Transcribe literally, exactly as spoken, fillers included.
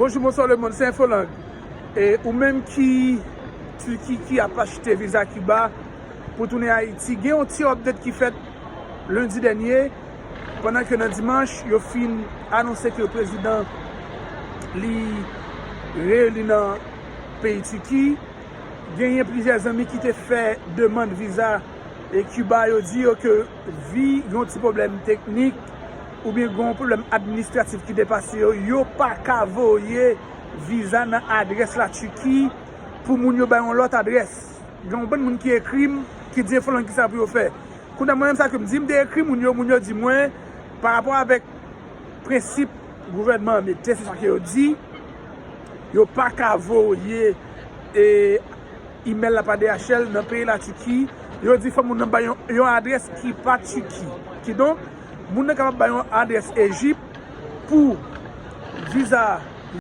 Bonjou, bonswa lemonn, se Enfolang. E ou menm ki Tiki ki ap achte viza Kiba pou tounen Ayiti, gen yon ti update ki fèt lendi dènye, pandan ke nan dimanch, yo fin anonse ke prezidan li reyeli nan peyi Tiki. Genyen plizyè zanmi ki te fè demann viza e Kiba, yo di yo ke vi yon ti pwoblèm teknik oubyen gen yon pwoblèm administratif ki te pase yo, yo pa ka voye viza nan adrès la Tiki pou moun yo bay yon lòt adrès. Gen yon bann moun ki ekri m, ki di Enfolang kisa pou yo fè. Kounye a, mwen menm sa ke m di, m te ekri moun yo, moun yo di mwen, pa rapò avèk prensip gouvènman an mete, se sa ke yo di, yo pa ka voye e imèl la pa D H L nan peyi la Tiki. Yo di fò moun nan bay yon, yon adrès ki pa Tiki. Kidonk, moun nan kapab bay yon adrès Ejip pou viza